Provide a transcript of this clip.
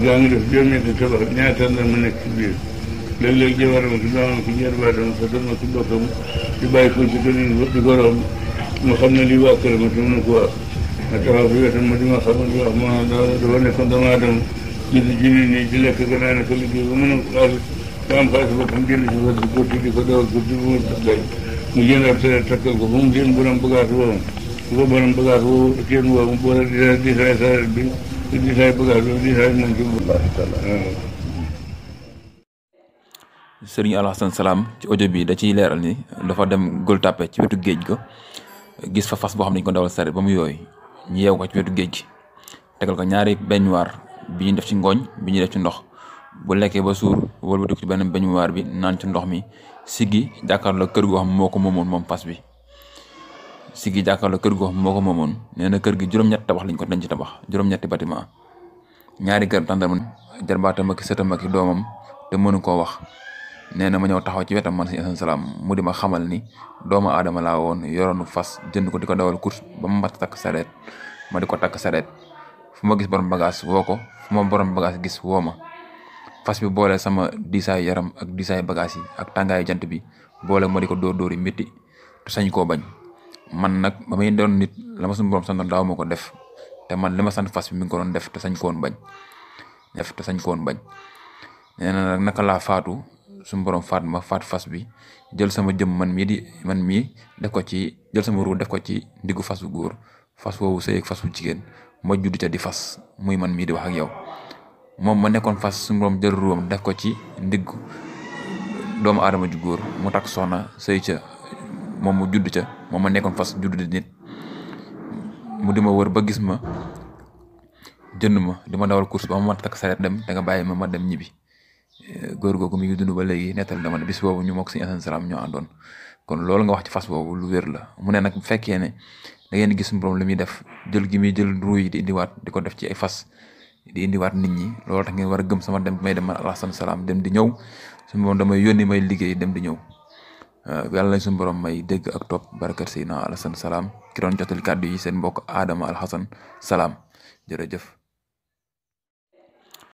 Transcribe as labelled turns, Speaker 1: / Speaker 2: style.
Speaker 1: gaa ngi def juróom-ñetti tabax ñaata la ma nekk ci biir léeg-léeg jabaram ki doomam ki njarbaatam sa dama ki bokkam di bàyyi ko ci commune di ko romb ma xam ne lii waa kër ma te mënu ko wax ma taxaw fi wetam ma di ma xamal di wax ma dafa nekkoon damaa dem ci nit ñi di lekk gannaaw ne ko liggéey ba mën a xaalis ba am xaalis ba tam jënd si fa di ko di ko dawal ko di mu tëggay mu jënd ab sere takkal ko ba mu seen borom bagage boobu bu ko borom bagage boobu seen boobu mu boole di saay saret bi di saay bagage boobu di saay moom ci
Speaker 2: Sëriñ Alxasan Salaam ci audio bi da ciy leeral ni dafa dem Gueule Tapée ci wetu géej ga gis fa fas boo xam ne dañu ko dawal saret ba mu yooyu ñu yeew ko ci wetu géej gi tegal ko ñaari beñuwaar bi ñu def ci ngooñ bi ñu def ci ndox bu lekkee ba suur wëlbatiku ci benn beñuwaar bi naan ci ndox mi siggi jàkkaarloo kër goo xam moo ko moomoon moom fas bi siggi jàkkaarloo kër goo xam moo ko moomoon nee na kër gi juróom-ñetti tabax lañ ko dañ ci tabax juróom-ñetti bâtiment ñaari kër tàndarma jarbaatam ak sëtam ak doomam te mënu koo wax nee na ma ñëw taxaw ci wetam man Sëriñ Alxasan Salaam mu di ma xamal ni doomu aadama laa woon yoroonu fas jënd ko di ko dawal course ba mu mat takk sareet ma di ko takk sareet fu ma gis borom bagage woo ko fu ma borom bagage gis woo ma fas bi boole sama diisaay yaram ak diisaay bagage yi ak tàngaayu jant bi boole ma di ko dóor yi métti te sañ koo bañ man nag ba may doon nit la ma suñu borom sant daaw ma ko def te man li ma sant fas bi mi ngi ko doon def te sañ ko woon bañ nee na nag naka laa faatu suñu borom faat ma faat fas bi jël sama jëm man mii def ko ci jël sama ruu def ko ci ndiggu fas bu góor fas woowu sëy ak fas bu jigéen ma judd ca di fas muy man mii di wax ak yow moom ma nekkoon fas suñu borom jël ruwam def ko ci ndiggu doomu aadama ju góor mu takk soxna sëy ca moom mu judd ca moom ma nekkoon fas judd di nit mu di ma wër ba gis ma jënd ma di ma dawal course ba ma takk sareet dem te nga bàyyi ma dem ñibbi góor googu mi ngi dund ba léegi nettal dama ne bis boobu ñu mook Sëriñ Alxasan Salaam ñoo àndoon kon loolu nga wax ci fas boobu lu wér la mu ne nag bu fekkee ne da ngeen gis suñu borom li muy def jël gi muy jël ruu yi di indiwaat di ko def ci ay fas di indiwaat nit ñi loolu tax ngeen war a gëm sama dem may dem man Alxasan Salaam dem di ñëw suñu borom damay yónni may liggéey dem di ñëw yàlla lañ suñu borom may dégg ak topp barakat Seydina Alxasan Salaam ki doon jotal kàddu yi seen mbokk Adama Alxasan Salaam jërëjëf